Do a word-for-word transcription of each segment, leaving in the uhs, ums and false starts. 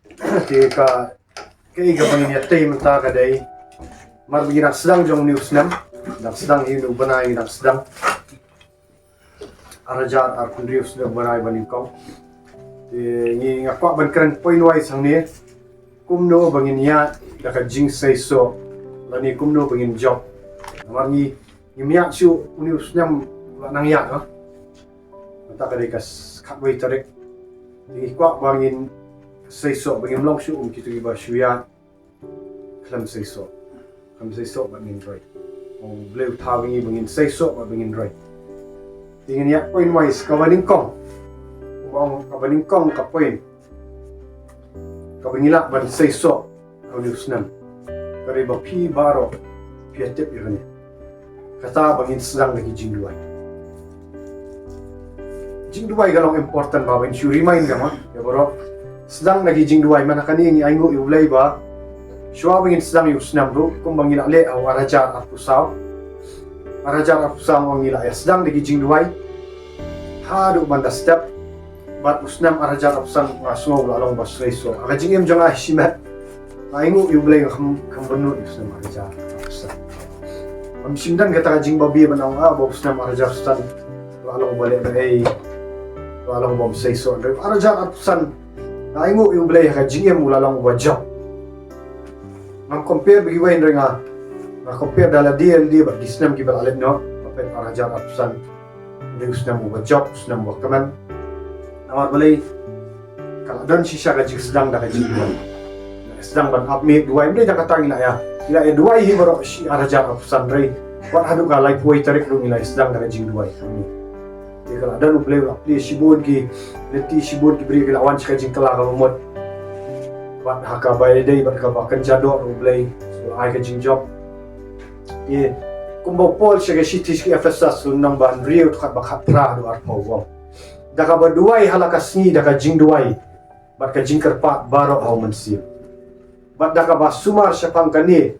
Te ka, kaei kaba ngin ïatei mynta ka dei, mar ba ngi dang sdang jong u snem, dang sdang hi u bnai ngi dang sdang. Ar hajar arphew hynriew sdang bnai ba nyngkong. Te ngi, nga kwah ban kren point wise hangne. Kumno ba ngin ïa da ka jingseisoh, lane kumno ba ngin jop. Namar ngi, ngim ïa shu u snem la nang ïa, ha. Mynta ka dei ka s-, khatwei tarik. Te ngi kwah ba ngin seisoh, ba ngim long shu um kito kiba shu ïa khlem seisoh. Khlem seisoh bad ngin roi. U Blei u thaw ngi ba ngin seisoh bad ba ngin roi. Te ngin ïa point wise, kaba nyngkong. Kaba, kaba nyngkong ka point, kaba ngi lah ban seisoh ha u snem. Ka dei ba phi baroh phi ïa tip ïa kane. Kata ba ngin sdang da ki jingduwai. Jingduwai ka long important ba ban shu remind ka ma ïa baroh. Sdang da ki jingduwai, man ha kane ngi ainguh ïa u Blei ba shuwa ba ngin sdang ïa u snem ruh, kumba ngi la leh ha u ar hajar arphew saw. Ar hajar arphew saw ngi la ïa sdang da ki jingduwai. Haduh ban da step bad u snem ar hajar arphew san nga sngew la long ba shlei so. Ha ka jingim jong nga shimet, nga ainguh ïa u Blei nga kham, kham bynnud ïa u snem ar hajar arphew san. Ngam shym don kata ka jingbabe ban ong, ah, ba u snem ar hajar arphew san la long ba leh ba ei, la long ba ym seisoh. Ar hajar arphew san nga ainguh ïa u Blei ha ka jingim u la long uba jop. Ngam compare bad kiwei, hynrei nga, nga compare da lade lade bad ki snem kiba la leit noh. Ba peit ar hajar arphew san, dei u snem uba jop, u snem uba kmen. Namar balei? Ka la don shisha ka jingsdang da ka jingduwai. Sdang ban ap miet duwai, ym dei tang kata ngi la ïa, ngi la ïa duwai hi baroh shi ar hajar arphew san, hynrei wat haduh ka laiphew wei tarik ruh ngi la ïa sdang da ka jingduwai. Te ka la don, u Blei u la plie shibun ki lynti, shibun ki briew ki la wan sha ka jingkylla kaba mut. Bad ha kaba ïadei bad kaba kynja doh ruh u Blei u la ai ka jingjop. Te kumba u Paul sha ka shithi sha ki Ephesus, lynnong ba hynriew, dkhot ba khatphra haduh arphew, u ong: Da kaba duwai ha la ka sngi da ka jingduwai bad ka jingkyrpad baroh ha u Mynsiem. Bad da kaba sumar shaphang kane,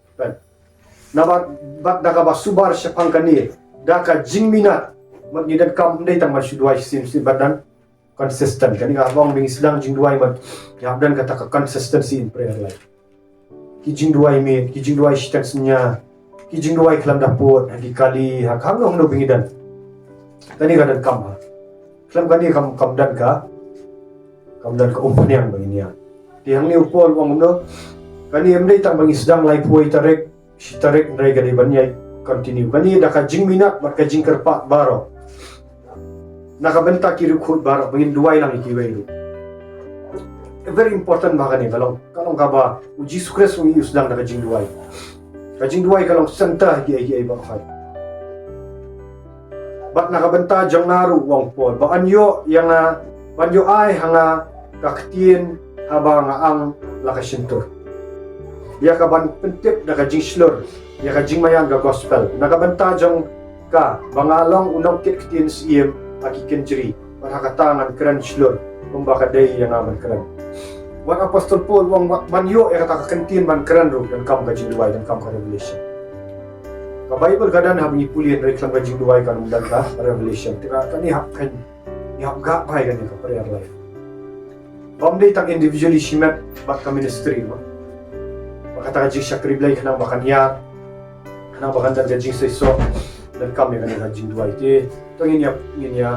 na bad, bad da kaba sumar shaphang kane da ka jingminot. Mut ngi donkam ym dei tang ban shu duwai shisien shisien, bad don consistent. Kane ka long ba ngi sdang jingduwai, mut ïa don kata ka consistency in prayer life. Ki jingduwai miet, ki jingduwai shiteng synñia, ki jingduwai khlem da pud ha ki kali, ha kano kano ba ngi don. Kane ka donkam, ha. Khlem kane kam, kam don ka, kam don ka umphniang ba ngin ïa. Te hangne u Paul u ong kumno? Kane ym dei tang ba ngi sdang laiphew wei tarik, shi tarik, hynrei ka dei ban ïa continue. Kane da ka jingminot bad ka jingkyrpad baroh na ka bynta ki riewkhuid baroh, ba ngin duwai lang ïa kiwei ruh. Very important ba kane ka long, ka long kaba u Jisu Khrist u ong ïa u sdang da ka jingduwai. Ka jingduwai ka long center ha kiei kiei baroh. Bad na ka bynta jong nga ruh, u ong u Paul, ba yn ïoh ïa nga, ba yn ïoh ai ha nga ka ktien haba nga ang la ka shyntur, ïa ka ban pyntip da ka jingshlur ïa ka jingmaïan ka gospel. Na ka bynta jong ka, ba nga long u nongkit ktien syiem ha ki kynjri, bad ha kata ngan kren shlur kumba ka dei ïa nga ban kren. Wat Apostol Paul u ong ba, ban ïoh ïa kata ka kyntien ban kren ruh donkam ka jingduwai, donkam ka revelation. Ka Baibl ka don haba ngi pule, hynrei khlem ka jingduwai kan ym don ka revelation. Te ka, kane hap kan, ngi hap gak bha ïa kane ka prayer life. Ba ym dei tang individually shimet, bad ka ministry, mo. Bad kata ka jingshakri Blei khnang ba kan ïar, khnang ba kan don ka jingseisoh, donkam ïa kane ka jingduwai. Te to ngin ïa, ngin ïa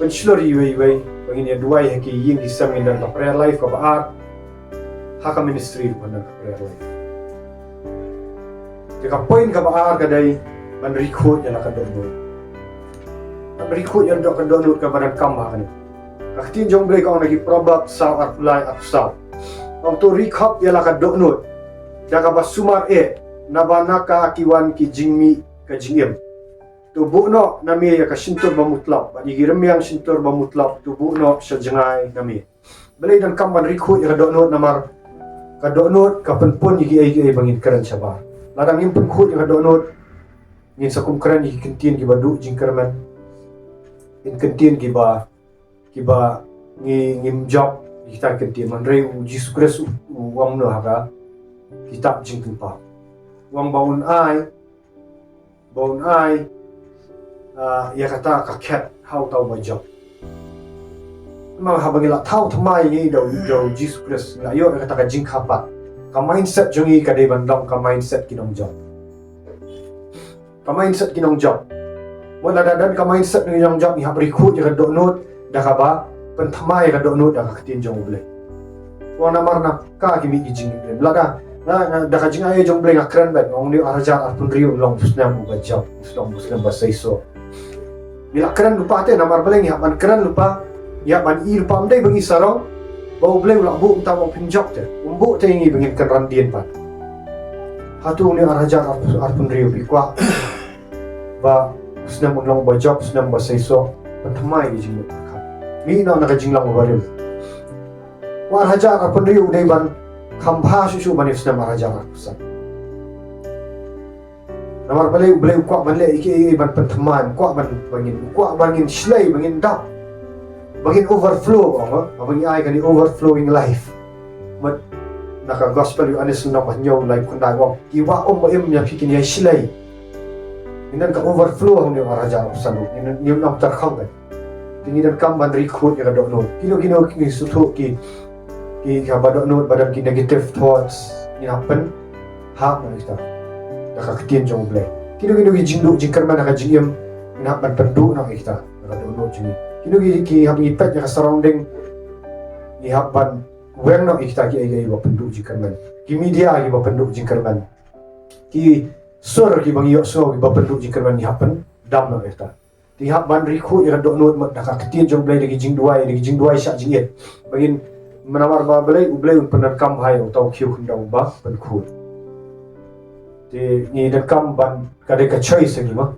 pynshlur iwei iwei, to ngin ïa duwai ha ki ïing ki sem, ngin don ka prayer life kaba ar. Ha ka ministry ruh kan don ka prayer life. Te ka point kaba ar ka dei ban ri khuid ïa la ka dohnud. Ban ri khuid ïa la ka dohnud kaba donkam ha kane. Ka ktien jong u Blei ka ong ha ki Proverb saw arphew lai arphew saw. Ong, to ri khop ïa la ka dohnud da kaba sumar eh, naba na ka ki wan ki jingmih ka jingim. To buh noh na me ïa ka shyntur ba mutlop, bad ïa ki rmiang shyntur ba mutlop to buh noh sha jngai na me. Balei donkam ban ri khuid ïa ka dohnud? Namar ka dohnud ka pynpun ïa kiei kiei ba ngin kren shabar. Lada ngim pynkhuid ïa ka dohnud, ngin sa kum kren ïa ki kyntien kiba duh jingkyrmen, ïa ki kyntien kiba, kiba ngi, ngim jop ïa kita ki kyntien. Hynrei u Jisu Khrist u, u ong noh ha ka kitab Jingpynpaw, u ong ba un ai, ba un ai, ah, ïa kata ka khet ha uta uba jop. Namar haba ngi la thaw thymmai ïa ngi da u, da u Jisu Khrist, ngi la ïoh ïa kata ka jingkha pat. Ka mindset jong ngi ka dei ban long ka mindset ki nongjop. Ka mindset ki nongjop. Mut lada don ka mindset ki nongjop, ngi hap ri khuid ïa ka dohnud da kaba pynthymmai ïa ka dohnud da ka ktien jong U Blei. Wan namar na ka ki mih ki jingim. Lada, na, na, da ka jingai jong U Blei nga kren bad, ong ngi ar hajar arphew hynriew long u snem uba jop, u snem, u snem ba seisoh. Ngi la kren lypa te, namar balei ngi hap ban kren lypa, ngi hap ban ïohi lypa, ym dei ba ngi sarong ba U Blei u la buh mynta ba phin jop te. Um buh te ngi ba ngin kynran dien pat. Hato une ar hajar arphew hynriew phi kwah ba u snem un long uba jop, u snem ba seisoh, pynthymmai ïa ka jingmut ka. Mih noh na ka jinglong uba rim. Ar hajar arphew hynriew u dei ban kham bha shuh shuh ban ïa u snem ar hajar arphew san. Namar balei U Blei u kwah ban leh ïa kiei kiei ban pynthymmai, u kwah ban, ba ngin, u kwah ba ngin shlei, ba ngin dap, ba ngin overflow, ong, ha? Ba ngin ai kane overflowing life. Mut na ka gospel u Ïoannis lynnong ba hynñiew, laiphew khyndai, ong, ki wah um ba im ïa phi kin ïai shlei. Ngin don ka overflow ha une u ar hajar arphew san ruh. Ngin, ngin ym tyrkhong ka. Te ngi donkam ban ri khuid ïa ka dohnud. Kino kino ki sngewthuh ki, ki, ki haba dohnud ba don ki negative thoughts, ngin hap pynhap noh ïa kita da ka ktien jong U Blei. Kino kino ki jingduh jingkyrmen ha ka jingim, ngin hap ban pynduh noh ïa kita da ka dohnud jong ngi. Kino ki, ki haba ngi peit ïa ka surrounding, ngi hap ban weng noh ïa kita kiei kiei ba pynduh jingkyrmen. Ki media kiba pynduh jingkyrmen. Ki sur kiba ngi ïohsngew kiba pynduh jingkyrmen, ngi hap pyndam noh ïa kita. Te ngi hap ban ri khuid ïa ka dohnud, mut da ka ktien jong U Blei, da ki jingduwai, da ki jingduwai shah jingit. Ba ngin, namar ba U Blei, U Blei un pyndonkam bha ïa uta u khiew khyndew uba pynkhuid. Te ngi donkam ban, ka dei ka choice ïa ngi, mo.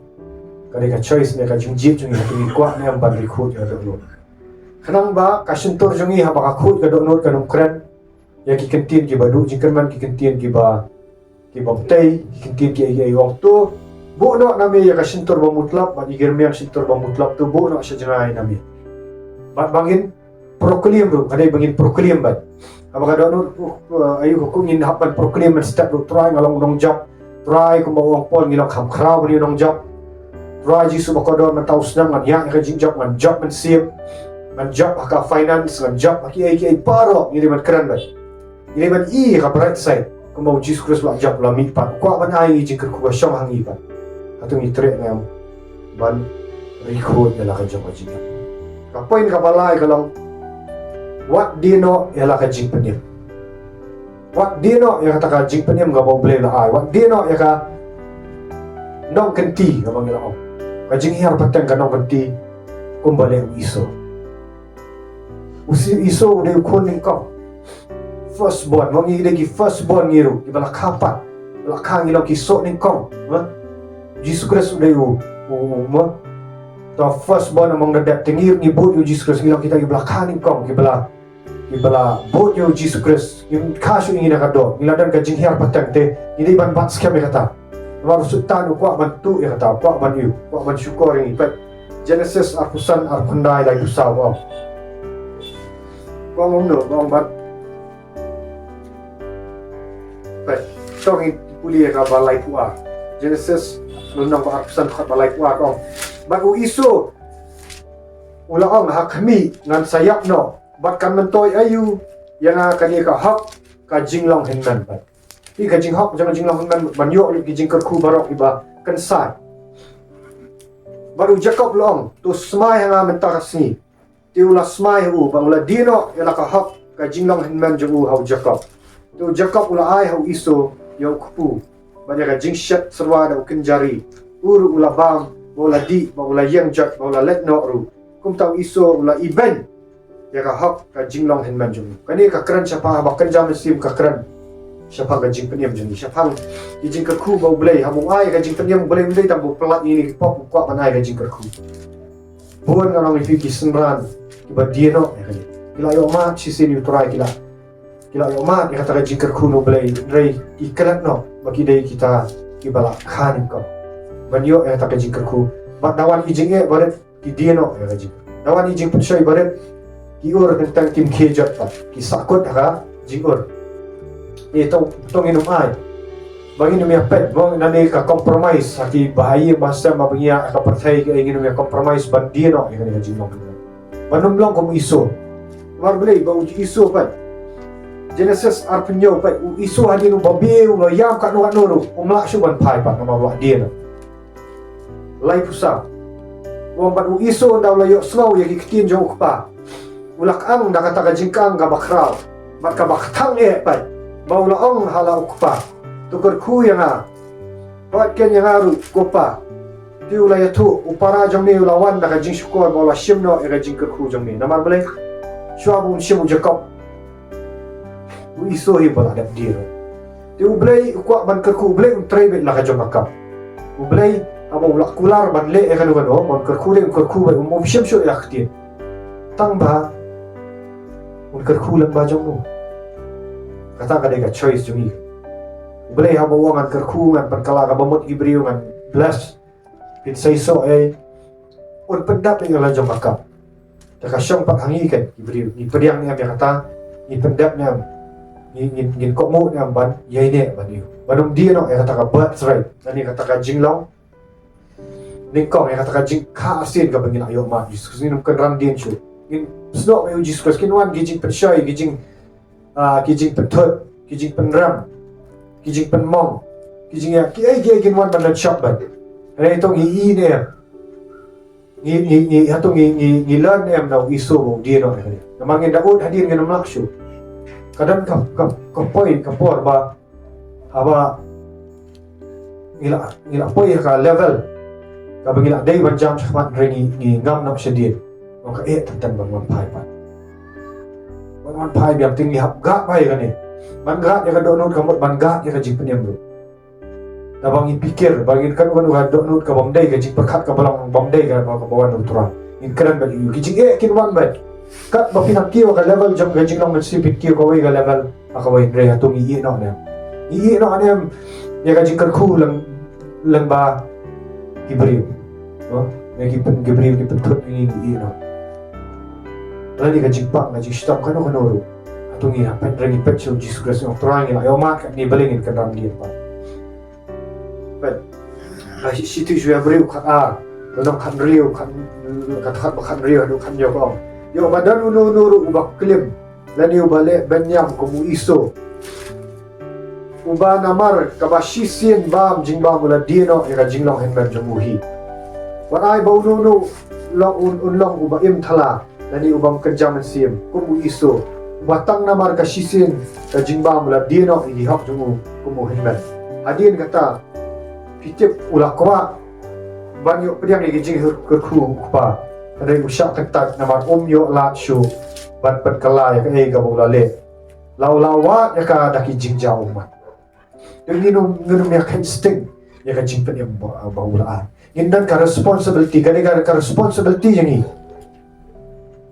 Ka dei ka choice ne ka jingjied jong ngi, hato ngi kwah ne em ban ri khuid ïa ka dohnud. Khnang ba ka shyntur jong ngi haba ka khuid ka dohnud kan ym kren ïa ki kyntien kiba duh jingkyrmen, ki kyntien kiba, kiba btei, ki kyntien kiei kiei, ong to buh noh na me ïa ka shyntur ba mutlop, bad ïa ki rmiang shyntur ba mutlop, to buh noh sha jngai na me. Bad ba ngin proclaim ruh, ka dei ba ngin proclaim bad. Haba ka dohnud, uh, uh, aïu ka kum, ngin hap ban proclaim ban step ruh, Trai nga long u nongjop. Trai kumba ong Paul, ngi long kham khraw ban ïa u nongjop. Trai Jisu ba kordor, mynta u snem ngan ïaid ïa ka jingjop, ngan jop mynsiem, ngan jop ha ka finance, ngan jop ha kiei kiei baroh, ngi dei ban kren bad. Ngi dei ban ïohi ïa ka bright side. Kumba u Jisu Khrist u la jop, u la mih pat. U kwah ban ai ngi jingkyrkhu ba shong ha ngi pat. Hato ngi treh ne em ban ri khuid ïa la ka jong ka jingim? Ka point kaba lai ka long, wat die noh ïa la ka jingpynim. Wat die noh ïa kata ka jingpynim kaba U Blei u la ai. Wat die noh ïa ka nongkynti kaba ngi la ong. Ka jinghiar pateng ka nongkynti kumba leh u Esau. U si-, Esau u dei u khun nyngkong. Firstborn, mo, ngi dei ki firstborn ngi ruh, kiba la kha pat. La kha, ngi long ki soh nyngkong, ha? Jisu Khrist u dei u, u, u, mo, the firstborn among the dead. Te ngi, ngi bud ïa u Jisu Khrist, ngi long kita kiba la kha nyngkong, kiba la, kiba la bud ïa u Jisu Khrist. Ngi kha shuh ngi na ka doh, ngi la don ka jinghiar pateng, te ngi dei ban bat skhem ïa kata. Namar u Soitan u kwah ban tuh ïa kata, u kwah ban ïoh, u kwah ban shukor ïa ngi. Peit Genesis arphew san, arphew khyndai, laiphew saw, ong. Ong kumno, ong bad. Peit, to ngin pule ïa kaba laiphew ar. Genesis lynnong ba arphew san, dkhot ba laiphew ar, ong. Bad u Esau u la ong ha khmih, ngan sa ïap noh bad kan myntoi aïu ïa nga kane ka hok ka jinglong hynmen, bad. Ïa ka jinghok jong ka jinglong hynmen, ban ïoh lut ki jingkyrkhu baroh kiba kynsai. Bad u Jakob u la ong, to smai ha nga mynta ka sngi. Te u la smai ha u, bad u la die noh ïa la ka hok ka jinglong hynmen jong u ha u Jakob. Te u Jakob u la ai ha u Esau ïa u kpu, bad ïa ka jingshet syrwa da u kynjari. U ruh u la bam, bad u la dih, bad u la ïeng jot, bad u la leit noh ruh. Kumta u Esau u la ibeiñ ïa ka hok ka jinglong hynmen jong u. Kane ka kren shaphang, haba kren jam mynsiem ka kren shaphang ka jingpynim jong ngi, shaphang ki jingkyrkhu ba U Blei, haba u ai ka jingpynim, U Blei ym dei tang ba u pyllait ïa ngi ki pop, u kwah ban ai ka jingkyrkhu. Bun ngan ong ïa phi ki synran kiba die noh ïa kane. Ki la ïoh mad shisien ïa u Trai, ki la, ki la ïoh mad ïa kata ka jingkyrkhu na U Blei, hynrei ki klet noh ba ki dei kita kiba la kha nyngkong ban ïoh ïa kata ka jingkyrkhu. Bad da wan ki jingeh barit, ki die noh ïa ka jingkyrkhu. Da wan ki jingpynshoi barit, ki ur teng teng, kim khie jot pat, ki sahkut ha ka jingur. Eh, to, to ngin ym ai ba ngin ym ïa peit, mo, nangne ka compromise ha ki bahaïing bahasem ba ngi ïa ka pyrthei, ka, eh, ngin ym ïa compromise ban die noh ïa kane ka jinglong. Ban ym long kum u Esau. Namar balei ba u Iso pat, Genesis arphew hynñiew pat, u Iso hadien u babe u la ïam katno katno ruh, um lah shuh ban phai pat namar u la die noh. Laiphew saw. U ong bad u Iso ynda u la ïohsngew ïa ki ktien jong u kpa, u la kang da kata ka jingkang kaba khraw bad kaba kthang eh pat, ba u la ong ha la u kpa, to kyrkhu ïa nga. Wat khein ïa nga ruh ko pa. Te u la ïathuh, u para jong me u la wan da ka jingshukor ba u la shim noh ïa ka jingkyrkhu jong me. Namar balei? Shuwa ba un shim u Jakob, u Iso hi ba la dep die ruh. Te U Blei u kwah ban kyrkhu, U Blei un trei beit la ka jong ka kam. U Blei haba u la kular ban leh ïa kano kano, ban kyrkhu dei un kyrkhu beit, um shim shuh ïa ka ktien. Tang ba un kyrkhu lem ba jong u. Kata ka dei ka choice jong i. U Blei haba u ong ngan kyrkhu, ngan pynkylla kaba mut ki briew, ngan bless, pynseisoh ei, un pyndap ïa la jong ka kam. Te ka shong pat ha ngi, kan, ki briew, ngi pdiang ne em ïa kata, ngi pyndap ne em, ngi, ngi, ngin kohnguh ne em ban ïaineh bad u, ban ym die noh ïa kata ka birthright, lane kata ka jinglong nyngkong, ïa kata ka jingkha arsien kaba ngi la ïoh mad Jisu Khrist. Ngin ym kynran dien shuh. Ngin snoh ïa u Jisu Khrist, kin wan ki jingpynshoi, ki jing, ah, ki jingpynthut, ki jingpynrem, ki jingpynmong, ki jingïa, kiei kiei kin wan ban leit shop bad. Hynrei to ngi ïohi ne em, ngi, ngi, ngi, hato ngi, ngi, ngi learn ne em na u Iso ba u die noh ïa kane? Namar ngin da ud hadien ngin ym lah shuh. Ka don ka, ka, ka poi, ka por ba haba ngi la, ngi la poi ha ka level kaba ngi la dei ban jam shakhmat, hynrei ngi, ngi ngam noh shadien. Ong ka, eh, tang tang ban wan phai pat. Ban wan phai biang, te ngi hap gad bha ïa kane. Ban gad ïa ka dohnud ka mut ban gad ïa ka jingpynim ruh. Naba ngi pyrkhat ba ngin, kan wan u ha dohnud ka bym dei, ka jingpyrkhat kaba long bym dei, kaba, kaba wan u Trai, ngin kren bad ïa u, ki jingeh kin wan bad. Katba phi nang kiew ha ka level jong ka jinglong mynsiem, phi kiew kawei ka level ha kawei, hynrei hato ngi ïeh noh ne em? Ngi ïeh noh ne em ïa ka jingkyrkhu lyng, lyngba ki briew? Mo, ïa ki pyn, ki briew ki pynthut ïa ngi, ngi ïeh noh? Lane ka jingpang, ka jingshitom, kano kano ruh, hato ngi hap peit, hynrei ngi peit sha u Jisu Khrist, ong Trai, ngi la ïoh mad katne, balei ngin kynran dien pat? Peit. Ha Shi, Shithi sha ki Hebru khatar, lynnong khathynriew, khat, khat, khat ba khathynriew haduh khathynñiew ka ong, ïoh ba don uno uno ruh uba klim lane uba leh bynñiam kum u Iso, uba namar kaba shisien bam jingbam u la die noh ïa ka jinglong hynmen jong u hi. Wat ai ba uno uno long un, un long uba im thala lane u bym kynja mynsiem kum u Iso, uba tang namar ka shisien ka jingbam u la die noh ïa ki hok jong u kum u hynmen. Hadien kata, phi tip, u la kwah ban ïoh pdiang ïa ki jingkyrkhu u kpa, hynrei u shah kyntait namar um ïoh lad shuh ban pynkylla ïa kaei kaba u la leh. La u la wad ïa ka da ki jingjaw ummat. Te ngin ym, ngin ym ïa kheiñ sting ïa ka jingpynim ba, ba u la ai. Ngin don ka responsibility, ka dei ka, ka responsibility ïa ngi.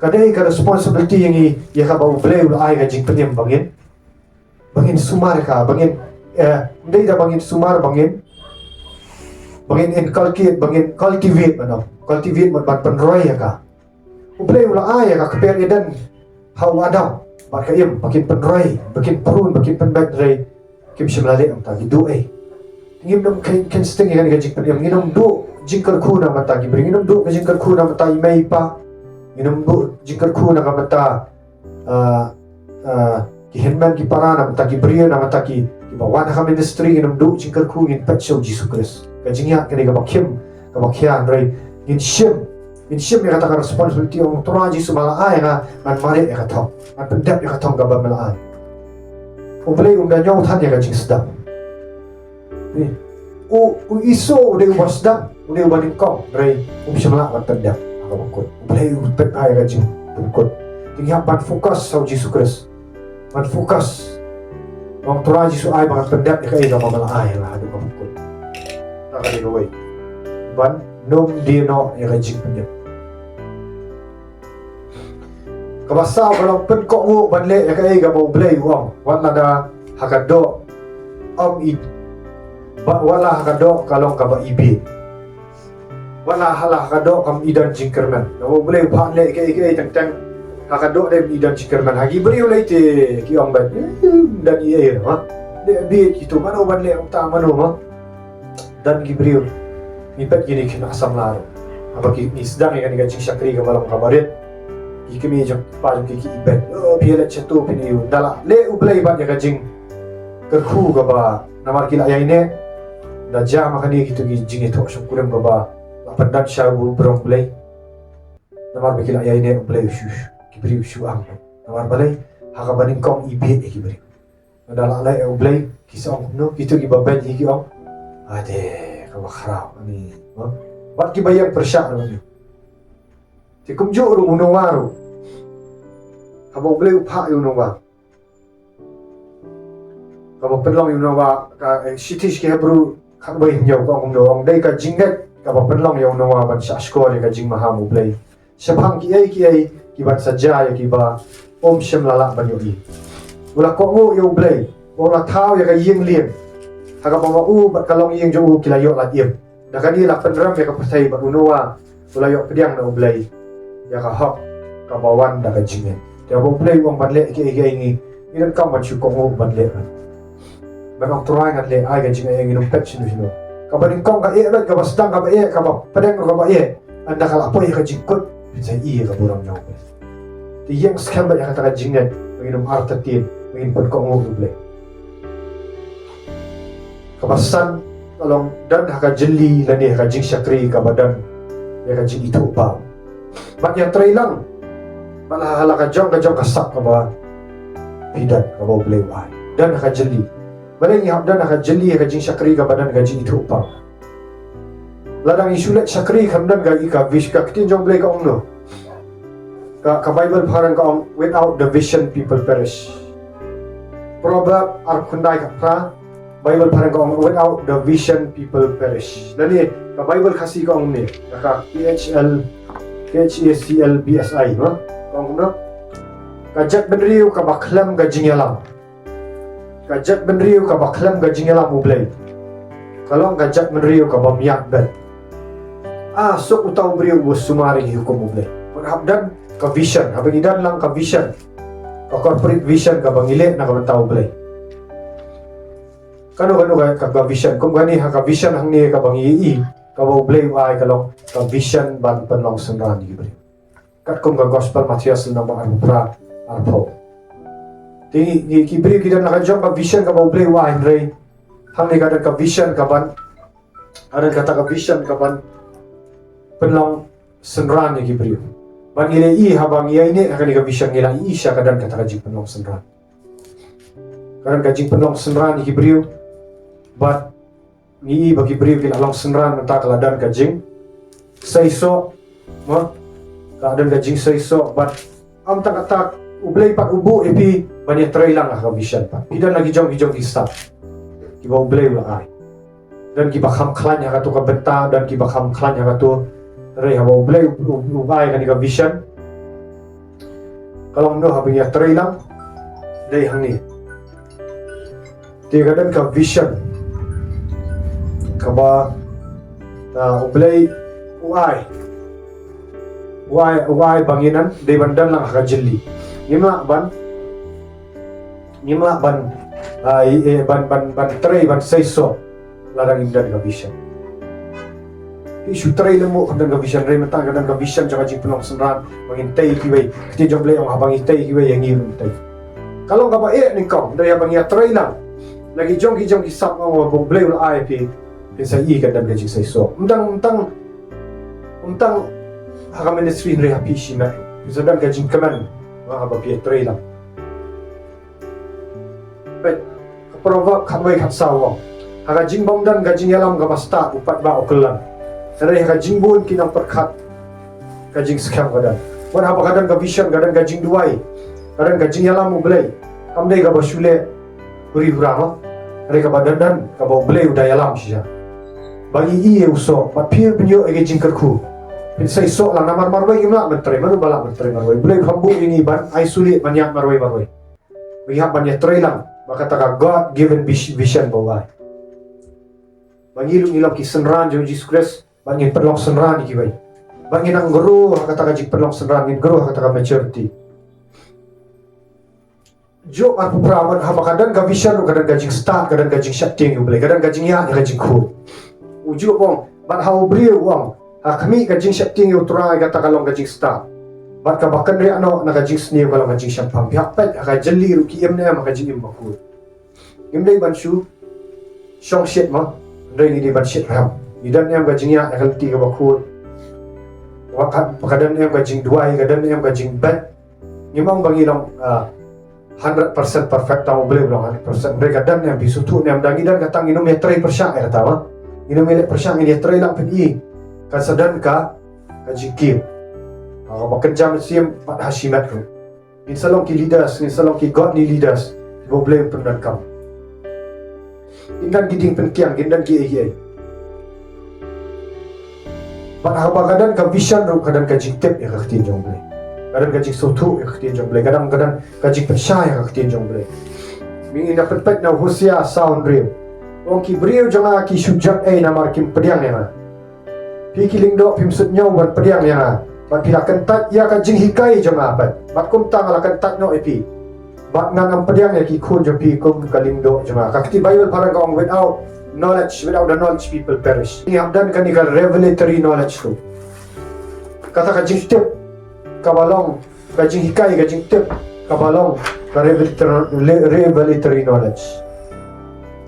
Ka dei ka responsibility ïa ngi ïa kaba U Blei u la ai ka jingpynim ba ngin, ba ngin sumar ïa ka, ba ngin, eh, ym dei da ba ngin sumar, ba ngin, ba ngin inculcate, ba ngin cultivate, ba ngin cultivate, ban, ban pynroi ïa ka. U Blei u la ai ïa ka kper Eden ha u Adam bad ka Im, ba kin pynroi, ba kin prune, ba kin pynbeit, hynrei kim shym la leh, mynta ki duh ei. Ngin ym kheiñ, kheiñ sting ïa kane ka jingpynim. Ngin ym duh jingkyrkhu na ka bynta ki briew, ngin ym duh ka jingkyrkhu na ka bynta i mei i pa. Ngin ym duh jingkyrkhu na ka bynta, ah, ah, ki hynmen ki para, na ka bynta ki briew, na ka bynta ki, kiba wan ha ka ministry, ngin ym duh jingkyrkhu, ngin peit sha u Jisu Khrist. Ka jingïaid ka dei kaba khim, kaba khia, hynrei ngin shim, ngin shim ïa kata ka responsibility, ong Trai Jisu, me la ai ïa nga, ngan mareh ïa ka thong, ngan pyndep ïa ka thong kaba me la ai. U Blei um da ñiew than ïa ka jingsdang. Ni, u, u Iso u dei uba sdang, u dei uba nyngkong, hynrei um shym lah ban pyndep ha kaba kut. U Blei u peit bha ïa ka jingpynkut. Te ngi hap ban focus ha u Jisu Khrist. Ban focus. Ong Trai Jisu, ai ba ngan pyndep ïa kaei kaba me la ai ïa nga haduh kaba kut. Kata ka dei kawei. Ban ym die noh ïa ka jingpynim. Kaba saw, ba long pynkohnguh ban leh ïa kaei kaba U Blei u ong. Wat la da ha ka doh ym i, ba, wat la ha ka doh ka long kaba ibieit. Wat la ha, la ha ka doh kam i don jingkyrmen. Naba U Blei u phah leh kaei kaei teng teng ha ka doh dei ym i don jingkyrmen. Ha ki briew lei te ki ong bad, eh, ym don ei ei, ha? Dei bieit kito, mano ban leh, uta mano, ha? Don ki briew, ngi peit kine ki khynnah samla ruh, haba ki, ngi sdang ïa kane ka jingshakri kaba long kaba rit, Ki kmie jong pa jong ki ki ibet. Oh, phi leit shato phin ïoh. Da la leh U Blei bad ïa ka jingkyrkhu kaba namar ki la ïaineh. Da jia ma kane kito ki jingïathoh shongkurim kaba la pyndan sha u briew U Blei. Namar ba ki la ïaineh U Blei u shu, ki briew u shu ang. Namar balei? Ha kaba nyngkong i bieit ïa ki briew. Da la leh U Blei ki sa ong kumno, kito kiba beiñ hi ki ong, ade, kaba khraw ni, ha? Bad kiba ïeng pyrshah ruh ni. Te kumjuh ruh u Noah ruh. Haba U Blei u phah ïa u Noah, kaba pynlong ïa u Noah, ka, eh, shithi sha ki Hebru khatwei hynñiew ka ong kumno, ong dei ka jingngeit kaba pynlong ïa u Noah ban shahshkor ïa ka jingmaham U Blei shaphang kiei kiei kiban sa jia ïa kiba um shym la lah ban ïohi. U la kohnguh ïa U Blei, u la thaw ïa ka ïing lieng ha kaba ma u bad ka longïing jong u ki la ïoh lad im. Da kane la pynrem ïa ka pyrthei bad u Noah u la ïoh pdiang na U Blei ïa ka hok kaba wan da ka jingngeit. Te haba U Blei u ong ban leh kiei kiei ngi, ngi donkam ban shu kohnguh ban leh ban. Ban ong Trai ngan leh, ai ka jingaiei, ngin ym peit shano shano. Kaba nyngkong ka eh bad kaba sdang kaba eh, kaba pdeng ruh kaba eh. Ynda ka la poi ïa ka jingkut, phin sa ïohi ïa ka burom jong U Blei. Te ïeng skhem bad ïa kata ka jingngeit, ba ngin ym artatien, ba ngin pynkohnguh ïa U Blei. Kaba san, ka long don ha ka jylli lane ha ka jingshakri kaba don ïa ka jingithuhpaw. Bad ïatreilang bad ha la ka jong ka jong ka sap kaba phi don, kaba U Blei u ai. Don ha ka jylli. Balei ngi hap don ha ka jylli ha ka jingshakri kaba don ka jingithuhpaw? Lada ngi shu leit shakri kam don ka, ka vis-, ka ktien jong U Blei ka ong kumno? Ka, ka Baibl phareng ka ong, "Without the vision people perish." Proverb arphew khyndai khatphra, Baibl phareng ka ong, "Without the vision people perish." Lane ka Baibl Khasi ka ong kumne, ka K H L, K H A C L B S I, ha? Ka ong kumno? Ka jaitbynriew kaba khlem ka jingïalam. Ka jaitbynriew kaba khlem ka jingïalam U Blei ka long ka jaitbynriew kaba miat bad. Ah, suk uta u briew uba sumar ïa ki hukum U Blei. Bad hap don ka vision, haba ngi don lang ka vision, ka corporate vision kaba ngi leh na ka bynta U Blei. Kano kano ka, ka, ka vision, kum kane ha ka vision hangne kaba ngi ïohi, kaba U Blei u ai ka long ka vision ban pynlong synran ïa ki briew. Katkum ka Gospel Mathaios lynnong ba arphew phra, arphew. Te ngi, ngi, ki briew ki don la ka jong ka vision kaba U Blei u ai, hynrei hangne ka don ka vision kaban, ka don kata ka vision kaban pynlong synran ïa ki briew. Ban ngi la ïohi haba ngi ïaineh ha kane ka vision ngi la ïohi sha ka don kata ka jingpynlong synran. Ka don ka jingpynlong synran ïa ki briew. Bad ngi ïohi ba ki briew ki la long synran mynta ka la don ka jingseisoh. Mo? Ka la don ka jingseisoh bad ym tang kata, U Blei pat u buh ïa phi ban ïatreilang ha ka vision pat. Phi don la ki jong ki jong ki stad kiba U Blei u la ai. Don kiba kham khlaiñ ha kato ka bynta, don kiba kham khlaiñ ha kato. Hynrei haba U Blei u, u, u ai kane ka vision, ka long kumno haba ngi ïatreilang? Dei hangne. Te ka don ka vision kaba, ah, U Blei u ai. U ai, u ai ba ngin, dei ban don lang ha ka jylli. Ngim lah ban, ngim lah ban, ah, i, eh, ban, ban, ban trei, ban seisoh lada ngim don ka vision. Phi shu trei lem mo kam don ka vision, hynrei mynta ka don ka vision jong ka jingpynlong synran ba ngin tei ïa kiwei. Ka ktien jong U Blei ong haba ngi tei ïa kiwei ïa ngi ruh ngin tei. Ka long kaba eh nyngkong, hynrei haba ngi ïatreilang la ki jong ki jong ki sap, ong ba U Blei u la ai phi, phin sa ïohi ka don ka jingseisoh. Ym tang, ym tang, ym tang ha ka ministry, hynrei ha phi shimet phin sa don ka jingkmen haba phi ïatreilang. Peit, ka Proverb khatwei khatsaw u ong, ha ka jingbymdon ka jingïalam kaba stad u paidbah u kyllan. Hynrei ha ka jingbun ki nongpyrkhat ka jingskhem ka don. Wat haba ka don ka vision, ka don ka jingduwai, ka don ka jingïalam U Blei, kam dei kaba shu leh huri hura mo. Hynrei kaba don don kaba U Blei u da ïalam shisha. Ba ngi ïohi ïa u soh, bad phi pynïoh ïa ka jingkyrkhu. Phin seisoh lang namar marwei ngim lah ban trei, mano ba lah ban trei marwei. U Blei u kham buh ïa ngi ban isolate, ban ïaid marwei marwei. Ba ngi hap ban ïatreilang bad kata ka God given vis-, vision ba u ai. Ba ngi ruh ngi long ki synran jong U Jisu Khrist, ba ngin pynlong synran ïa kiwei. Ba ngin nang grow ha kata ka jingpynlong synran, ngin grow ha kata ka maturity. Job arphew phra, bad haba ka don ka vision ruh ka don ka jingstad, ka don ka jingsheptieng ïa U Blei, ka don ka jingïaid ïa ka jingkhuid. U Job u ong, bad ha u briew u ong, ha khmih ka jingsheptieng ïa U Trai kata ka long ka jingstad. Bad kaba kynriah noh na ka jingsniew ka long ka jingshemphang. Phi hap peit ha ka jylli ruh ki im ne em ha ka jingim bakhuid. Ngim dei ban shu shong shit mo. Hynrei ngi dei ban shit rhem. Ngi don ne em ka jingïaid ha ka lynti kaba khuid. Wa ka, ka don ne em ka jingduwai, ka don ne em ka jingbeit. Ngim ong ba ngi long, ah, hundred percent perfect, tang U Blei u long hundred percent. Hynrei ka don ne em, phi sngewthuh ne em, da ngi don kata ngin ym ïatrei pyrshah ïa kata mo. Ngin ym ïaleh pyrshah, ngin ïatrei lang, phin i. Kan sa don ka, ka jingkiew. Ah, kaba kynja mynsiem bad ha shimet ruh. Ngin sa long ki leaders, ngin sa long ki godly leaders kiba U Blei u pyndonkam. Kin don ki jingpynkiang, kin don ki ei ki ei. Bad haba ka don ka vision ruh, ka don ka jingtip ïa ka ktien jong U Blei. Ka don ka jingsngewthuh ïa ka ktien jong U Blei. Ka don, ka don ka jingpynshai ïa ka ktien jong U Blei. Mynta ngin ïa peit na Hosea saw hynriew. Ong, ki briew jong nga ki shu jot ei namar kim pdiang ïa nga. Phi ki lyngdoh phim sngewthuh ban pdiang ïa nga. Bad phi la kyntait ïa ka jinghikai jong nga pat. Bad kumta nga la kyntait noh ïa phi. Bad ngan ym pdiang ïa ki khun jong phi kum ka lyngdoh jong nga. Ka kti Baibl phareng ka ong, without knowledge, without the knowledge people perish. Ngi hap don kane ka revelatory knowledge tu. Kata ka jingtip kaba long, ka jinghikai, ka jingtip kaba long ka revelatory, revelatory knowledge.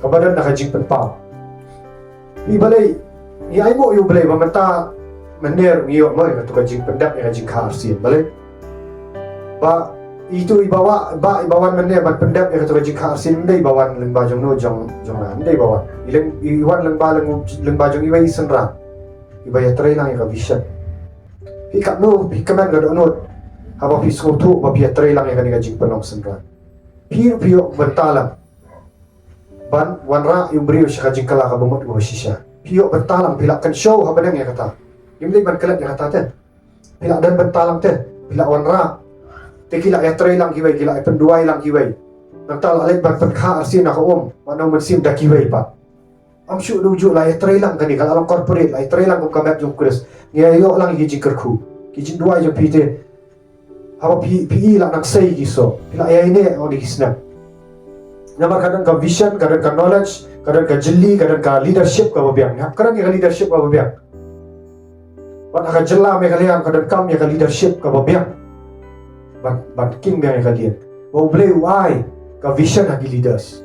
Kaba don na ka jingpynpaw. Phi balei, ngi ai nguh ïa U Blei ba mynta mynne ruh ngi ïoh mo ïa katu ka jingpyndep ïa ka jingkha arsien, balei? Ba itu i ba wan, ba i ba wan mynne ban pyndep ïa katu ka jingkha arsien, ym dei ba wan lyngba jong no, jong, jong nga, ym dei ba wan. I lyng, i wan lyngba, lyng, lyngba jong iwei i synran iba ïatrei lang ïa ka vision. Phi katno phi kmen ka dohnud haba phi sngewthuh ba phi ïatrei lang ïa kane ka jingpynlong synran. Phi ruh phi ïoh bynta lang ban wanrah ïa u briew sha ka jingkylla kaba mut kaba shisha. Phi ïoh bynta lang, phi lah kynshew ha bneng ïa kata. Ngim dei ban klet ïa kata te. Phi lah don bynta lang te. Phi lah wanrah. Te ki lah ïatrei lang kiwei, ki lah ïapynduwai lang kiwei. Nangta lah leit ban pynkha arsien na ka um bad na u mynsiem da kiwei pat. Ym shuh da u juh, lah ïatrei lang kane, ka lah long corporate, lah ïatrei lang kum ka met jong u Khrist. Ngi ïa ïoh lang ïa ki jingkyrkhu, ki jingduwai jong phi te. Haba phi, phi i lah nang sei ki soh, phi lah ïaineh ïa ki snem. Namar ka don ka vision, ka don ka knowledge, ka don ka jylli, ka don ka leadership kaba biang. Ngi hap kren ïa ka leadership kaba biang. Bad ha ka jylla Meghalaya ka donkam ïa ka leadership kaba biang. Ban, ban king biang ïa ka lieng. Ba U Blei u ai ka vision ha ki leaders.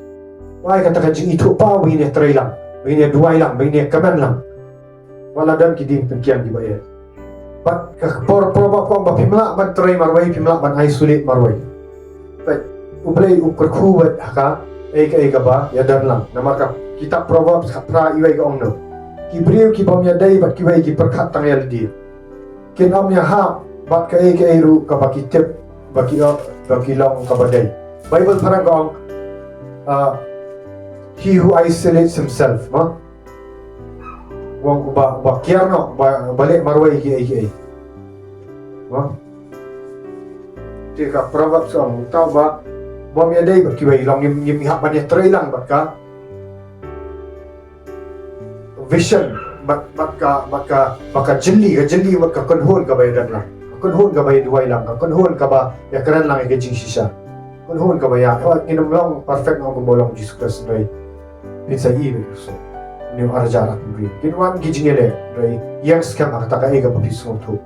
U ai kata ka jingithuhpaw ba ngin ïatrei lang, ba ngin ïaduwai lang, ba ngin ïakmen lang. Wat la don ki jingpynkiang kiba eh. Bad ka por, Proverb ka ong ba phim lah ban trei marwei, phim lah ban isolate marwei. Bad U Blei u kyrkhu bad ha kaei kaei kaba ïadon lang. Namar ka kitab Proverbs khatphra, iwei ka ong no: Ki briew ki bym ïadei bad kiwei ki pyrkhat tang ïa lade. Kin ym ïahap bad kaei kaei ruh kaba ki tip ba ki, ba ki long kaba dei. Baibl phareng ka ong, ah, "He who isolates himself," ma. Ong uba, uba kiar noh, uba, uba leh marwei kiei kiei. Ma. Te ka Proverbs ka ong, uta uba bym ïadei bad kiwei, long ngim, ngim ïahap ban ïatrei lang bad ka vision, bad, bad ka, bad ka, bad ka jylli, ka jylli, bad ka kynhun kaba ïadon lang. Ka kynhun kaba ïaduwai lang, ka kynhun kaba ïakren lang ïa ka jingshisha. Kynhun kaba ïa, hooid, ngin ym long perfect, ngin ym long Jisu Khrist, hynrei phin sa ïohi beit u soh. Ngin ym arja artat briew. Kin wan ki jingïaleh, hynrei ïeng skhem ha kata kaei kaba phi sngewthuh.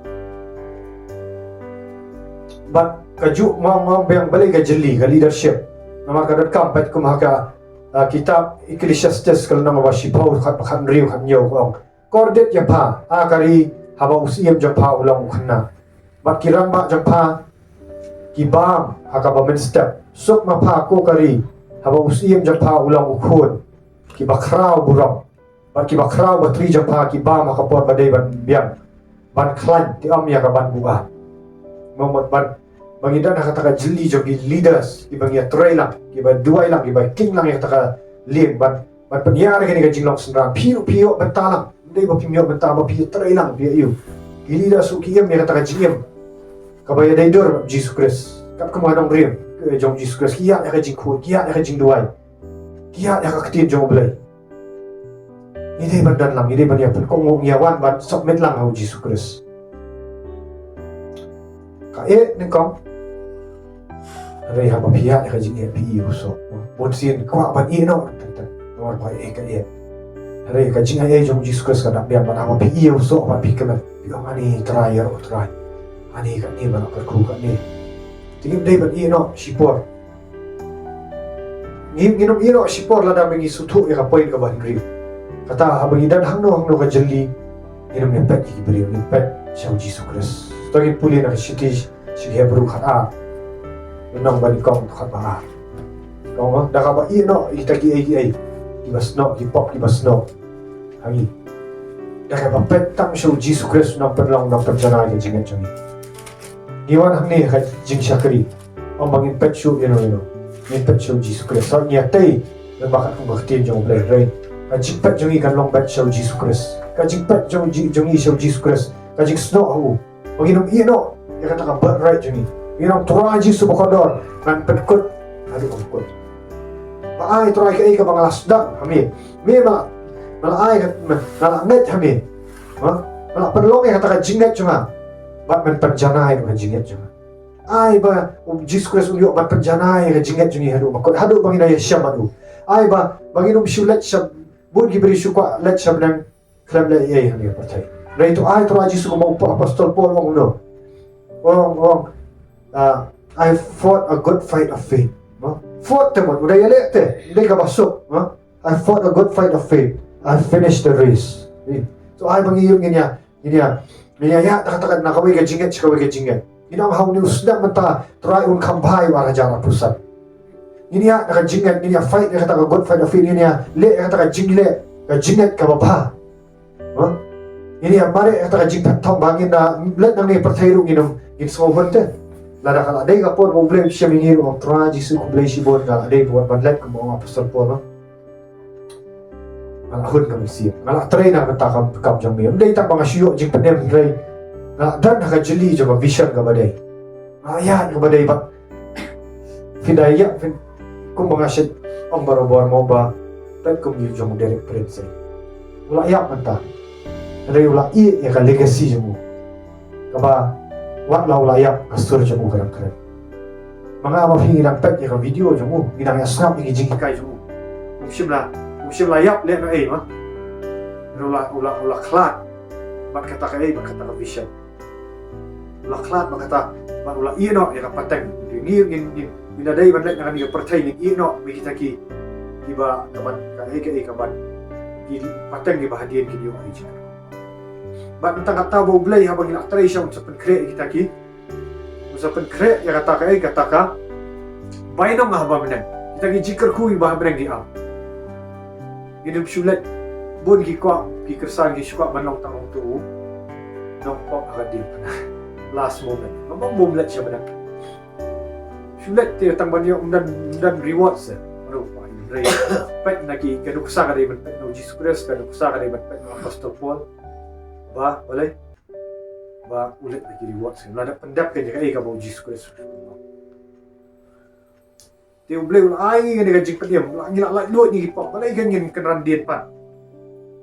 Bad kajuh nga ong, nga ong biang balei ka jylli, ka leadership. Namar ka donkam, peit kum ha ka ah, kitab Ecclesiastes ka lynnong ba shiphew, khat, khathynriew, khathynñiew ka ong, "Kordit ïa pha, ah, ka ri, haba u syiem jong pha u long u khynnah. Bad ki rangbah jong pha ki bam ha kaba mynstep. Suk ma pha, ko ka ri, haba u syiem jong pha u long u khun kiba khraw burom. Bad kiba khraw batri jong pha ki bam ha ka por ba dei ban biang, ban khlaiñ, te ym ïa ka ban buaid." Mo, mut ban, ba ngi don ha kata ka jylli jong ki leaders kiba ngi ïatrei lang, kiba duwai lang, kiba king lang ïa kata ka lieng, ban, ban pynïar ïa kane ka jinglong synran. Phi ruh phi ïoh bynta lang, ym dei ba phim ïoh bynta ba phi ïatrei lang, phi ïoh. Ki leaders ruh ki im ïa kata ka jingim kaba ïadei dur bad Jisu Khrist. Katkum ka nongrim, eh, jong Jisu Khrist, ki ïaid ïa ka jingkhuid, ki ïaid ïa ka jingduwai, ki ïaid ïa ka ktien jong U Blei. Ngi dei ban don lang, ngi dei ban ïa pynkohnguh, ngi ïa wan ban submit lang ha u Jisu Khrist. Ka eh nyngkong. Hynrei haba phi ïaid ïa ka jingeh phi ïohi u soh. Bun sien kwah ban ïeh noh, teng teng. Namar ba eh ka eh. Hynrei ka jingaiei jong u Jisu Khrist ka dap biang, bad haba phi ïohi u soh bad phi kmen, phi ong, "Ani Trai, ïaroh Trai." Ani katne ba la kyrkhu katne. Te ngim dei ban ïeh noh shipor. Ngim, ngin ym ïeh noh shipor lada ba ngi sngewthuh ïa ka point kaba hynriew. Kata haba ngi don hangno hangno ka jylli, ngin ym ïa peit ïa ki briew, ngin peit sha u Jisu Khrist. To ngin pule na ka shithi sha ki Hebru khatar. Lynnong banyngkong khatba ar. Ka ong, da kaba ïeh noh ïa kita kiei kiei kiba snoh, ki pop kiba snoh ha ngi, da kaba peit tang sha u Jisu Khrist u nongpynlong, u nongpynjanai ka jingngeit jong ngi. Ngi wan hangne ha ka jingshakri, ym ba ngin peit shuh ïano ïano. Ngin peit sha u Jisu Khrist. Sa ngi ïatei lyngba katkum ka ktien jong U Blei, hynrei ka jingpeit jong ngi kan long beit sha u Jisu Khrist. Ka jingpeit jong ji-, jong ngi sha u Jisu Khrist, ka jingsnoh ha u. Ba ngin ym ïeh noh ïa kata ka birthright jong ngi. Ngi ong, Trai Jisu ba kordor, ngan pynkut haduh ban kut. Ba ai Trai kaei kaba nga la sdang ha me. Me ba nga la ai, nga la ngeit ha me. Ha? Nga la pynlong ïa kata ka jingngeit jong nga. Bad men pynjanai ïa ka jingngeit jong nga. Ai ba u Jisu Khrist un ïoh ban pynjanai ïa ka jingngeit jong ngi haduh ba kut, haduh ba ngin ïashem bad u. Ai ba, ba ngin ym shu leit sha, bun ki briew shu kwah leit sha bneng khlem leh ei ei ha kane ka pyrthei. Hynrei to ai Trai Jisu, kumba u Apostol Paul u ong kumno? U ong, u ong, ah, "I fought a good fight of faith." No? Fought te mut, u dei ïaleh te, u dei kaba suk, no? "I fought a good fight of faith. I finished the race." Eh, to ai ba ngi ïoh, ngin ïa, ngin ïa, ngin ïa ïaid na kata ka, na kawei ka jingngeit sha kawei ka jingngeit. Ngin ong ha une u snem mynta Trai un kham bha ïa u ar hajar arphew san. Ngin ïa, na ka jingngeit, ngin ïa fight ïa kata ka good fight of faith, ngin ïa leh ïa kata ka jingleh, ka jingngeit kaba bha. Ha? Ngin ïa mareh ïa kata ka jingpynthong ba ngin da leit nangne pyrthei ruh ngin ym, ngin sngewhun te. Lada ka la dei ka por ba U Blei u shem ïa ngi ruh, ong Trai Jisu khublei shibun, nga la dei ban leit kumba ong Apostol Paul, ha? Nga la hun ka mynsiem. Nga la trei na ka bynta ka kam jong me. Ym dei tang ba nga shu ïoh jingpynim, hynrei nga la don ha ka jylli jong ka vision kaba dei. Nga la ïaid kaba dei bad. Phi da ïa, phi, kumba nga shait ong barabor mo ba, peit kum u jong u Derek Prince. U la ïap mynta. Hynrei u la ïeh ïa ka legacy jong u. Kaba wat la u la ïap, ka sur jong u ka dang kren. Ma nga ma phi ngi dang peit ïa ka video jong u, ngi dang ïa sngap ïa ki jinghikai jong u. Um shym la, um shym la ïap lehnohei ma. U la, u la, u la khlad bad kata kaei, bad kata ka vision. U la khlad bad kata, bad u la ïeh noh ïa ka pateng. Ngi, ngi, ngi, ngi da dei ban leit na kane ka pyrthei, ngi ïeh noh bad kita ki, kiba, kaban, kaei kaei kaban, ki pateng kiba hadien kin ïoh ha ki jingkyrkhu. Bad tang kata ba U Blei haba ngi la trei sha u, un sa pynkhreh ïa kita ki, un sa pynkhreh ïa kata kaei, kata ka bainong ha bymneng. Kita ki jingkyrkhu ba ha bymneng ki am. Ngin ym shu leit, bun ki kwah, ki Khristan ki shu kwah ban long tang uto u nongpop ha ka diengphna. Last moment. Ngam ong bym leit sha bymneng. Shu leit te tang ban ïoh, ym don, ym don reward seh. Ruh, hynrei peit na ki, ka nuksa ka dei ban peit na u Jisu Khrist, ka nuksa ka dei ban peit na u Apostol Paul. Ba, balei? Ba u leit na ki reward seh. La dep pyndep ka jaka ïa kaba u Jisu Khrist. Te U Blei u la ai ngi kane ka jingpynim, u la, ngi la laitluid na ki pop, balei ngin kynran dien pat?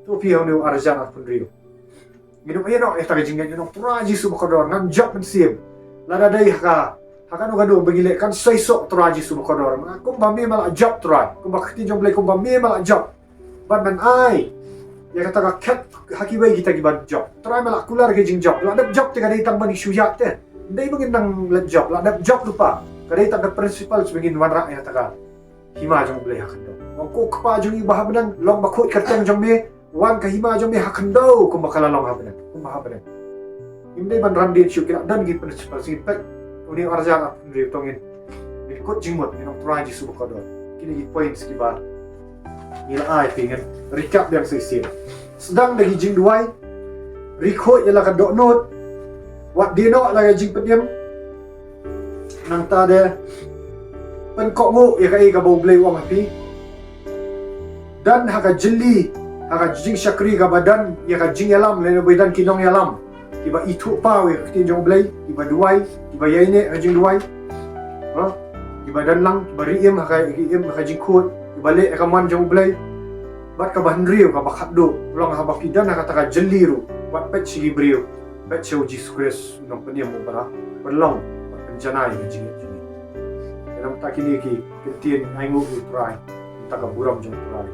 To phi ha une u ar hajar arphew hynriew. Ngin ym ïeh noh ïa kata ka jingngeit, ngin ong Trai Jisu ba kordor, ngan jop mynsiem. Lada dei ha ka, ha kano kano ba ngi leh, kan seisoh Trai Jisu ba kordor. Kumba me ma la jop Trai, kumba ka ktien jong U Blei, kumba me ma la jop. Bad men ai ïa kata ka khet ha kiwei kita kiban jop. Trai me la kular ki jingjop. La dep jop te ka dei tang ban shu ïaid te. Ym dei ba ngin nang leit jop. La dep jop lypa. Ka dei tang ka principle ba ngin wanrah ïa kata ka hima jong U Blei ha khyndew. Ong ko Kpa jong ngi ba ha bneng, long ba khuid kyrteng jong me, wan ka hima jong me ha khyndew kumba ka la long ha bneng. Kumba ha bneng. Ngim dei ban ran dien shuh, ki la don ki principle, sngewbha. Une u ar hajar arphew hynriew to ngin, ngin kut jingmut, ngin ong Trai Jisu ba kordor. Kine ki points kiba ngi la ai phi, ngin recap biang shisien. Sdang da ki jingduwai, ri khuid ïa la ka dohnud, wat die noh la ka jingpynim. Nangta de, pynkohnguh ïa kaei kaba U Blei u ong ha phi. Don ha ka jylli, ha ka jingshakri kaba don ïa ka jingïalam, lane ba don ki nongïalam kiba ithuh paw ïa ka ktien jong U Blei, kiba duwai, kiba ïaineh ha ka jingduwai. Ha? Kiba don lang, kiba ri im ha ka, ri im ha ka jingkhuid, kiba leh ha ka mon jong U Blei. Bad kaba hynriew, kaba khatduh, long haba phi don ha kata ka jylli ruh, wat peit sha ki briew, peit sha u Jisu Khrist, u nongpynim uba la pynlong bad pynjanai ïa ka jingngeit jong ngi. Te namar kine ki ktien, ainguh ïa u Trai, namar ka burom jong u Trai.